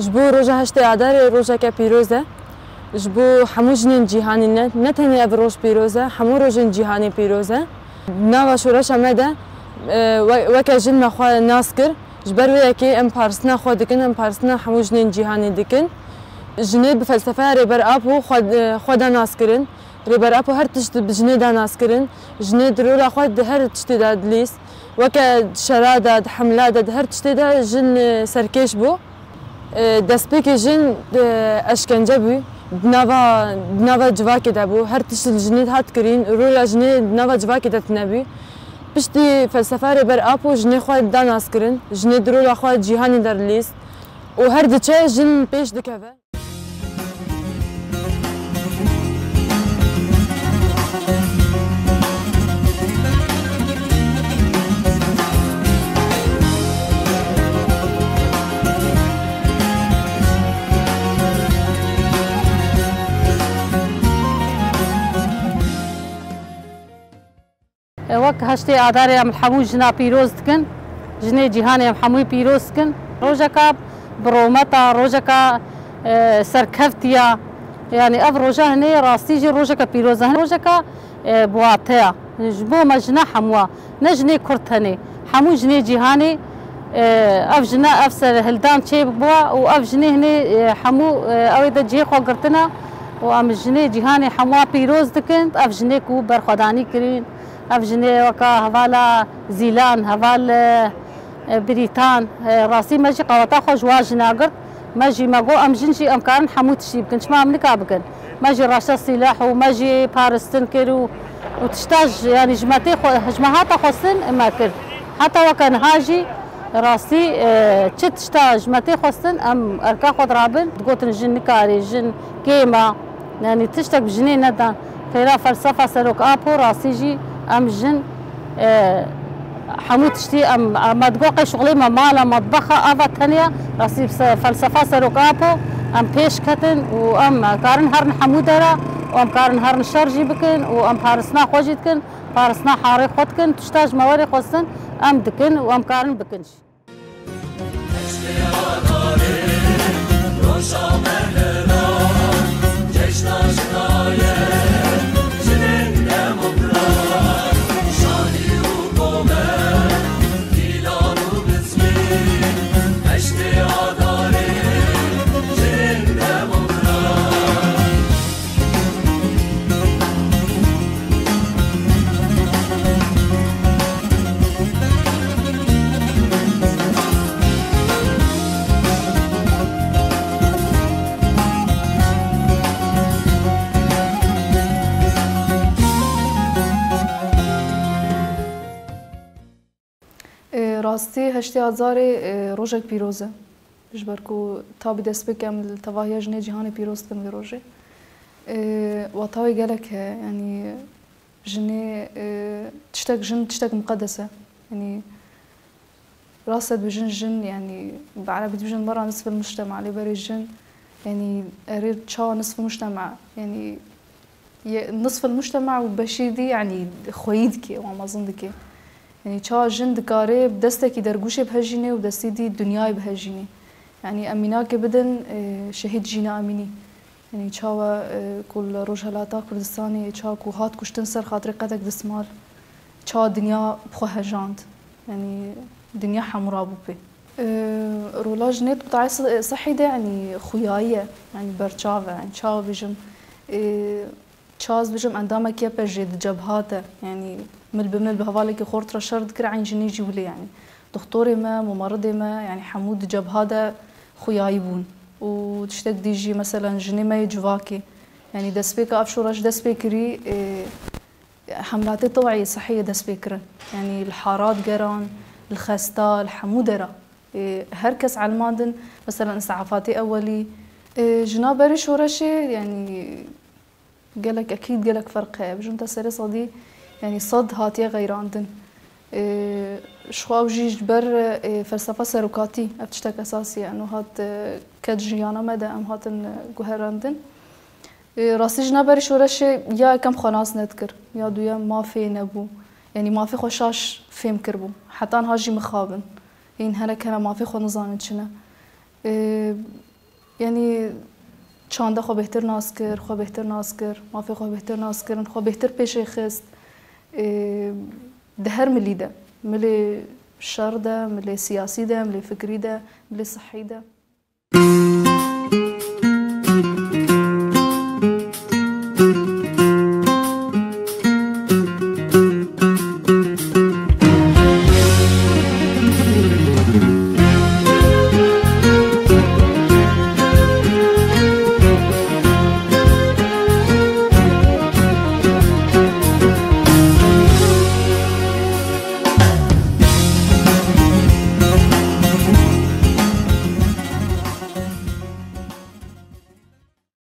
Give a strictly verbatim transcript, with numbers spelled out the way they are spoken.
Ji bo roja heştê Adarê rojeke pîroz e. Ji bo hemû jinên cîhanê ne, ne tenê ev roj pîroz e, hemû rojên cîhanê pîroz e. Nava şoreşa me de, e, we-, weke jin me xwe nas kir. Ji ber wê yekê em paristina xwe dikin, em paristina hemû jinên cîhanê dikin. Jinê bi felsefeya Rêber Apo xwe, e, xwe da nas kirin. Rêber Apo her tişt bi jinê da nas kirin. Jinê di rola xwe di her tiştê de dilîst. Weke di şera de, di hemla de, di her tiştê de jin, e, serkêş bû. E, destpêkê jin, e, eşkence bû. Di nava, di nava civakê de bû. Her tişt li jinê dihat kirîn. Rola jinê di nava civakê de tune bû. Piştî felsefa Rêber Apo jinê xwe da nas kirin. Jinê di rola xwe cîhanê de dilîst. Û her diçe jin pêş dikeve. Wek heştê Adarê em li hemû jina pîroz dikin. Jinê cîhanê em hemûyî pîroz dikin. Rojeka bi rûmeta, rojeka, e, serkeftiya. Yanî ev roja hinê rastî jî rojeka pîroz e. Rojeka, e, bi wateya. Ji bo me jina hemûa. Ne jinê Kurd tenê. Hemû jinê cîhanê, e, ev jina ev serhildan çê bûa û ev jinê hinê, e, hemû, e, ew ê de cihê xwe girtine û em jinê cîhanê hemûa pîroz dikin. Ev jinê ku berxwedanî kirîn, ev jinê weka hevala Zîlan, heval, e, e, Brîtan, e, rastî me jî qeweta xwe ji wan jina girt. Me jî me got, em jin jî em karin hemû tiştî bikin. Çima em nika bikin? Me jî raşte sîleh û me jî paristin kir û, û tişta ji, yanî ji me tê xwe, ji me hata xwestin me kir. Heta weke niha jî rastî, e, çi tişta ji me tê xwestin em erka xwe dirabin. Digotin jin nikarê, jin kêm e. Yanî tiştek bi jinê nedan. Pêra felsefa Serok Apo rastî jî em jin, e, hemû tiştî em, em me digot qey şixulê me mal e, metbex e, ava tenê ye. Rastî se-, felsefa Serok Apo em pêş ketin û em karin herin hemû dera û em karin herin şer jî bikin û em paristina xwe jî dikin, paristina harê xwe dikin, tişta ji me werê xwestin em dikin û em karin bikin jî. Ê, rastî heştê Azarê, ê, rojek pîroz e. Ji ber ku tabî destpêk em li tevahiya jinê cîhanê pîroz dikin vê rojê. Ê, wata wê gelek heye, yanî jinê, ê, tiştek jin, tiştek miqedes e. Yanî rast e dibêjin jin, yanî bi erebî dibêjin mera nisfil mujtema, lê berê jin, yanî erê çawa nisfil mujtema, yanî Ye, nisfil mujtema û beşî dî, yanî xweyî dike, wan mezin dike. Yanî çawa jin dikare bi destekî dergûşê bihejîne û destî dî dinyayê bihejîne. Yanî em mînakê bidin, e, şehîd Jîna Emînî. Yanî çawa, e, ku li Rojhelata Kurdistanê, çawa ku hat kuştin ser xatirê qedek dismal, çawa dinya bi xwe hejand. Yanî dinya hemû rabû pê. Ee, rola jinê di qutayê si-, sihî de, yanî, xuyayî ye, yanî, berçav e. Yanî, çawa bijim, ee, çawa ez bijim, endamekî YPJ'ê di cebha de, yanî, mil bi mil bi hevalekî xort re şer dikir, eyn jinê jî wilê, yanî. Doxtorê me, mumeridê me, yanî, hemû di cebha de xuyayî bûn. Û tiştek dî jî, meselen, jinê me yê civakê, yanî, destpêka ev şoreş dest pê kirî, ee, Hemlatê tewayê sihiyê dest pê kirin. Yanî li harat geran, li xesta, li hemû dera. Ê, her kes elmandin, mesela îseafatê ewelî. Ê, jina berî şoreşê, yanî gelek ekîd, gelek ferq heye. Bijim te serê sedî, yanî sed hatiye xeyrandin. Ê, ji xwe ew jî ji ber, ê, felsefa serokatî, ev tiştek esasî ye. Eno hat, ê, ket jiyana me de em hatin, ê, guherandin. Ê, rastî jina berî şoreşê ya yekem xwe nas nedikir, ya duyem mafê nebû. Yanî mafê xwe şaş fêm kiribû. Heta niha jî mixabin. Hîn hinek hene mafê xwe nizanin çi ne. Ê, Yanî çanda xwe bêhtir nas kir, xwe bêhtir nas kir, mafê xwe bêhtir nas kirin, xwe bêhtir pêşê xist. Ê, di her milî de, milê şer de, milê siyasî de, milê fikrî de, milê sihî de.